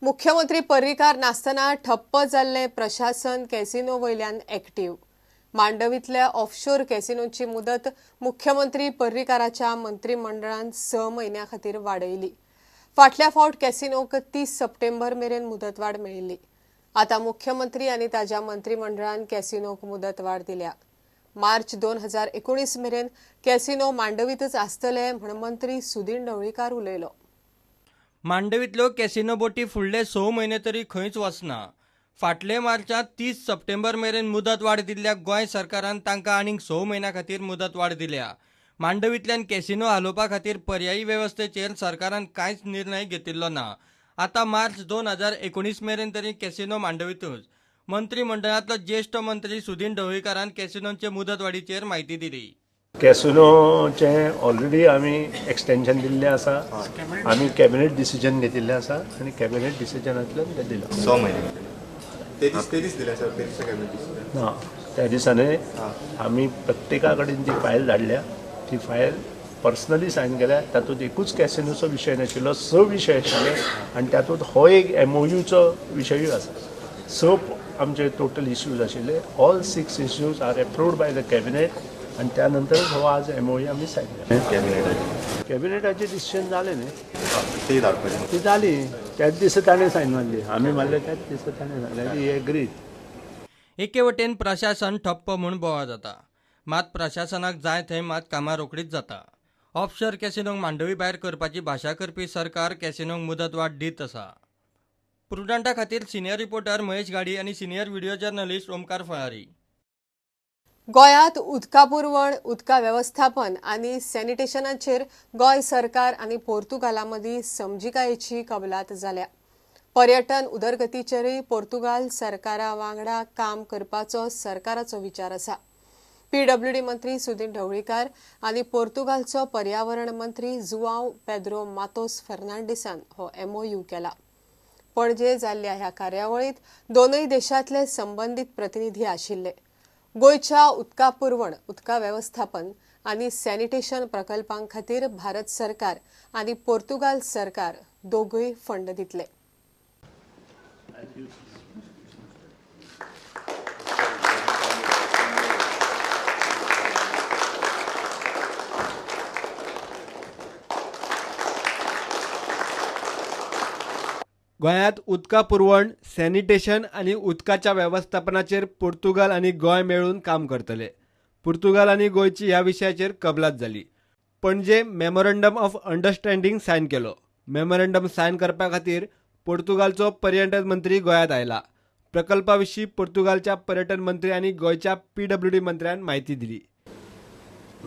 मुख्यमंत्री पर्रीकार नासतना ठप्प जाल्लें प्रशासन कॅसिनो वयल्यान एक्टीव. मांडवींतल्या ऑफशोर कॅसिनोची मुदत मुख्यमंत्री पर्रीकाराच्या मंत्रिमंडळान 6 म्हयन्यां खातीर वाडयली. फाटल्या फावट कॅसिनोक 30 सप्टेंबर मेरेन मुदतवाड मेळिल्ली. आतां मुख्यमंत्री आनी ताज्या मंत्रिमंडळान कॅसिनोक मुदतवाड दिल्या. मार्च 2019 मेरेन कॅसिनो मांडवींतच आसतले म्हण मंत्री सुदिन ढवळीकार उलयलो. मांडवींतल्यो कॅसिनो बोटी फुडले 6 म्हयने तरी खंयच वचना. फाटले मार्चांत 30 सप्टेंबर मेरेन मुदतवाड दिल्ल्या गोंय सरकारान तांकां आनीक 6 म्हयन्यां खातीर मुदतवाड दिल्या. मांडवींतल्यान कॅसिनो हालोवपा खातीर पर्यायी वेवस्थेचेर सरकारान कांयच निर्णय घेतिल्लो ना. आतां मार्च 2019 मेरेन तरी कॅसिनो मांडवींतूच. मंत्रिमंडळांतलो ज्येश्ठ मंत्री सुदिन ढवळीकारान कॅसिनोचे मुदतवाडीचेर म्हायती दिली. कॅसिनोचें ऑलरेडी आमी एक्सटेन्शन दिल्लें आसा, आमी कॅबिनेट डिसिजन घेतिल्लें आसा आनी कॅबिनेट डिसिजनांतल्यान तें दिलां. 6 म्हयने ते दीस दिले सर, ते दिसा कॅबिनेट डिसिजन ना, त्या दिसांनी आमी प्रत्येका कडेन जी फायल धाडल्या ती फायल पर्सनली सायन केल्या. तातूंत एकूच कॅसिनोचो विशय नाशिल्लो, 6 विशय आशिल्ले आनी तातूंत हो एक एमओयूचो विशयूय आसा. 6 आमचे टोटल इश्यूज आशिल्ले. All 6 issues are approved by the cabinet आनी त्यानंतर हो आज एमओयू आमी सायन केला. कॅबिनेटाचें डिसिजन जालें न्ही, ती जाली त्याच दिसा ताणें सायन मारली, आमी मारले त्याच दिसा ताणें सायन मारली. एग्रीड. एके वटेन प्रशासन ठप्प म्हूण बोवाळ जाता, मात प्रशासनाक जाय थंय मात कामां रोखडीच जाता. ऑफशोर कॅसिनोक मांडवी भायर करपाची भाशा करपी सरकार कॅसिनोक मुदतवाड दीत आसा. प्रुडंटा खातीर सिनियर रिपोर्टर महेश गाडी आनी senior video journalist Omkar Phalari. गोंयांत उदका पुरवण, उदका वेवस्थापन आनी सॅनिटेशनाचेर गोंय सरकार आनी पोर्तुगाला मदीं समजिकायेची कबलात जाल्या. पर्यटन उदरगतीचेरूय पोर्तुगाल सरकारा वांगडा काम करपाचो सरकाराचो विचार आसा. पीडब्ल्यूडी मंत्री सुदिन ढवळीकार आनी पोर्तुगालचो पर्यावरण मंत्री जुआंव पेद्रो मातोस फर्नांडीसान हो एमओयू केला. पणजे जाल्ल्या ह्या कार्यावळींत दोनूय देशांतले संबंदीत प्रतिनिधी आशिल्ले. गोंयच्या उदका पुरवण, उदका वेवस्थापन आनी सॅनिटेशन प्रकल्पां खातीर भारत सरकार आनी पोर्तुगाल सरकार दोगूय फंड दितले. गोंयांत उदका पुरवण, सॅनिटेशन आनी उदकाच्या वेवस्थापनाचेर पोर्तुगाल आनी गोंय मेळून काम करतले. पुर्तुगाल आनी गोंयची ह्या विशयाचेर कबलात जाली. Panaji memorandum of understanding sign केलो. मेमोरंडम सायन करपा खातीर पोर्तुगालचो पर्यटन मंत्री गोंयांत आयला. प्रकल्पा विशीं पोर्तुगालच्या पर्यटन मंत्री आनी गोंयच्या पीडब्ल्यूडी मंत्र्यान म्हायती दिली.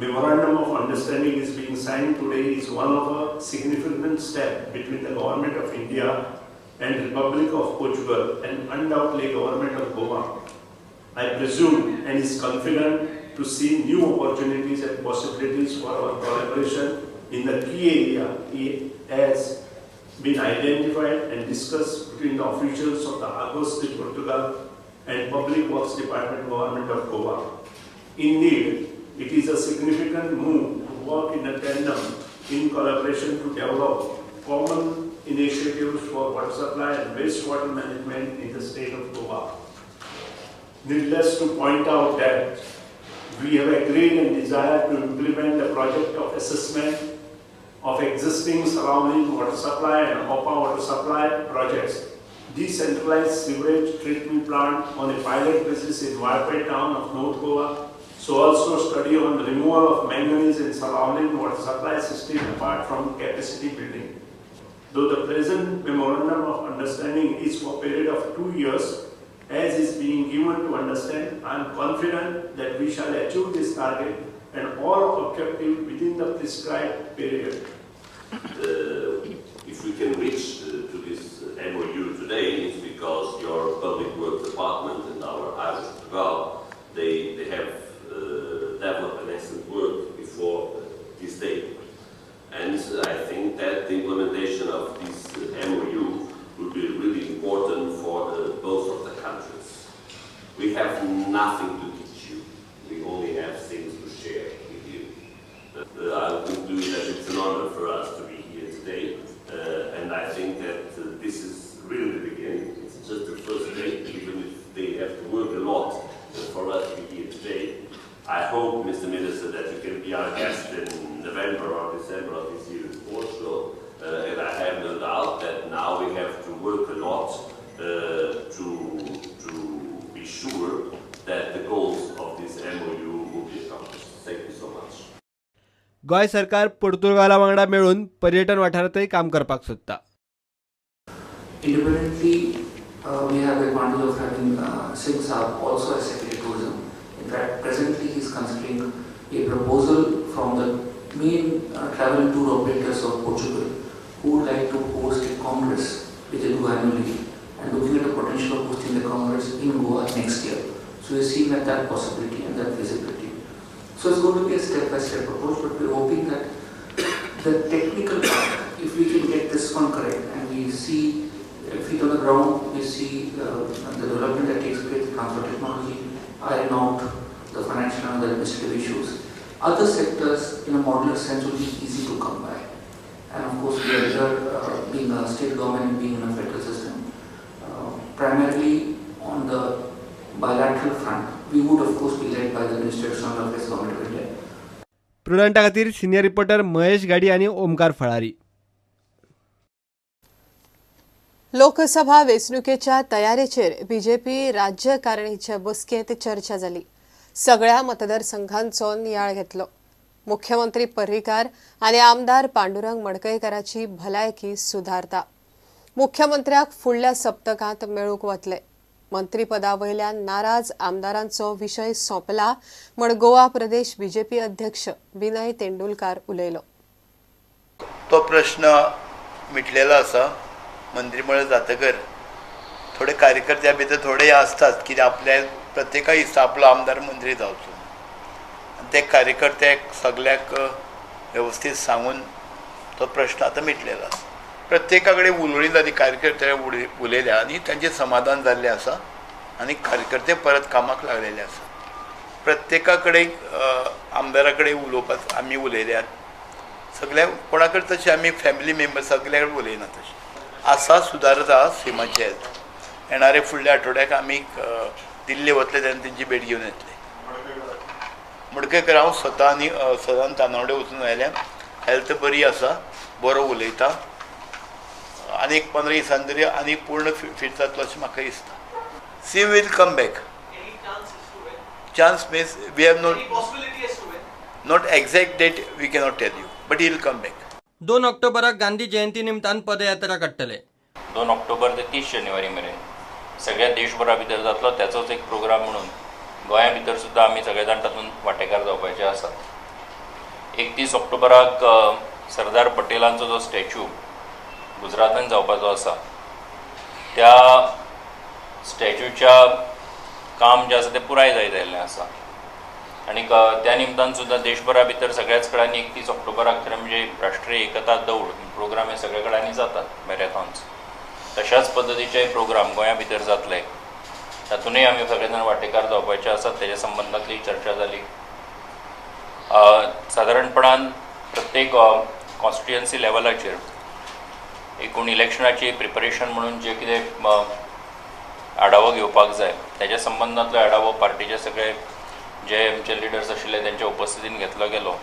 Memorandum of Understanding is being signed today is one of a significant step between the Government of India and Republic of Portugal and undoubtedly Government of Goa. I presume and is confident to see new opportunities and possibilities for our collaboration in the key area as been identified and discussed between the officials of the Águas de Portugal and Public Works Department, Government of Goa. Indeed, it is a significant move to work in a tandem in collaboration to develop common initiatives for water supply and wastewater management in the state of Goa. Needless to point out that we have agreed and desire to implement the project of assessment of existing surrounding water supply and OPA water supply projects, decentralized sewage treatment plant on a pilot basis in Valpoi town of North Goa, so also study on the removal of manganese in surrounding water supply system apart from capacity building. Though the present memorandum of understanding is for a period of 2 years, as is being given to understand, I am confident that we shall achieve this target and all objectives within the prescribed period. If we can reach to this MOU today, it's because your Public Works Department and our Águas de Portugal, they have developed an excellent work before this day. And I think that the implementation of this MOU will be really important for both of the countries. We have nothing to teach you. We only have things to share with you. I conclude that it's an honor for us to be here today, and I think that this is really Mr. Minister, that you can be our guest in November or December of this year in Portugal. And I have no doubt that now we have to work a lot to be sure that the goals of this MOU will be accomplished. Thank you so much. Goa सरकार पोर्तुगाला वांगडा मेळून पर्यटन वाठारांतय काम करपाक सोदता. Independently, we have the advantage of having Singh Saab also as Secretary of Tourism. In fact, presently he is considering a proposal from the main travel and tour operators of Portugal who would like to host a congress, which they do annually, and looking at the potential of hosting the congress in Goa next year. So we are seeing that possibility and that feasibility. So it's going to be a step-by-step approach, but we're hoping that the technical part, if we can get this one correct and we see feet on the ground, we see the development that takes place, the transfer technology, iron out the financial and the administrative issues. Other sectors in a modular sense will be easy to come by. And of course, we are here being a state government and being in a federal system. Primarily on the bilateral front, we would of course be led by the Ministry of External Affairs, Government of India. प्रुडंटा खातीर senior reporter Mahesh गाडी आनी ओमकार फळारी. लोकसभा वेंचणुकेच्या तयारेचेर BJP राज्यकारणीचे बसकेंत चर्चा जाली. सगळ्या मतदारसंघांचो नियाळ घेतलो. मुख्यमंत्री पर्रीकार आनी आमदार पांडुरंग मडकयकाराची भलायकी सुदारता. मुख्यमंत्र्याक फुडल्या सप्तकांत मेळूंक वतले. मंत्रीपदा वयल्या नाराज आमदारांचो विशय सोंपला म्हण गोवा प्रदेश बीजेपी अध्यक्ष विनय तेंडुलकार उलयलो. तो प्रश्न मिटलेलो आसा. मंत्रीमंडळ जातकर थोडे कार्यकर्त्या भितर थोडे आसतात की आपल्या प्रत्येका दिसा आपलो आमदार मंत्री जावचो आनी ते कार्यकर्त्याक सगळ्याक वेवस्थीत सांगून तो प्रश्न आतां मिटलेलो आसा. प्रत्येका कडेन उलोवणी जाली, कार्यकर्ते उलयल्या आनी तांचें समाधान जाल्लें आसा आनी कार्यकर्ते परत कामाक लागलेले आसा. प्रत्येका कडेन आमदारा कडेन उलोवपाक आमी उलयल्यात. सगळ्या कोणा कडेन तशें आमी फॅमिली मेंबर सगल्या कडेन उलयना तशें आसा. सुदारता सीमाचे हेल्थ. येणारे फुडल्या आठवड्याक आमी दिल्ली वतले तेन्ना तेंची भेट घेवन येतले. मडकयकर हांव स्वता आनी सदान तानावडे वचून आयल्या. हेल्थ बरी आसा, बरो उलयता आनी एक 15 दिसांनी तरी आनी पूर्ण फिट जातलो अशें म्हाका दिसता. Sim will come back. Chance means we have not exact date we cannot tell you, but he will come back. 2 ऑक्टोबराक Gandhi जयंती निमतान पदयात्रा काडटले. 2 ऑक्टोबर ते 30 जानेवारी मेरेन सगळ्या देशभरा भितर जातलो त्याचोच एक प्रोग्राम म्हणून गोंया भितर सुद्दां आमी सगळे जाण तातूंत वांटेकार जावपाचे आसात. 31 ऑक्टोबराक सरदार पटेलांचो जो स्टॅच्यू गुजरातान जावपाचो आसा त्या स्टॅच्यूच्या काम जें आसा तें पुराय जायत आयिल्लें आसा आनी त्या निमतान सुद्दां देशभरा भितर सगळ्याच कडेन 31 ऑक्टोबराक खरें म्हणजे राष्ट्रीय एकता दौड प्रोग्राम हे सगळ्या कडेन जातात, मॅरेथॉन्स. तशाच पद्दतीचे प्रोग्राम गोंया भितर जातले, तातूंतय आमी सगळे जाण वांटेकार जावपाचे आसात. तेज्या संबंदांतली चर्चा जाली. सादारणपणान प्रत्येक कॉन्स्टिट्युएन्सी लेवलाचेर एकूण इलेक्शनाची प्रिपरेशन म्हणून जे कितें आढावो घेवपाक जाय तेज्या संबंदांतलो आढावो पार्टीचे सगळे जे आमचे लिडर्स आशिल्ले त्यांच्या उपस्थितीन घेतलो गेलो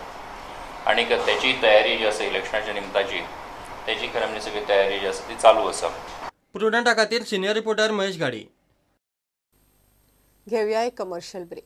आनी तेची तयारी जी आसा इलेक्शनाच्या निमताची तेची खरें म्हणजे सगळी तयारी जी आसा ती चालू आसा. प्रुडंटा खातीर सिनियर रिपोर्टर महेश घाडी. घेवया एक कमर्शियल ब्रेक.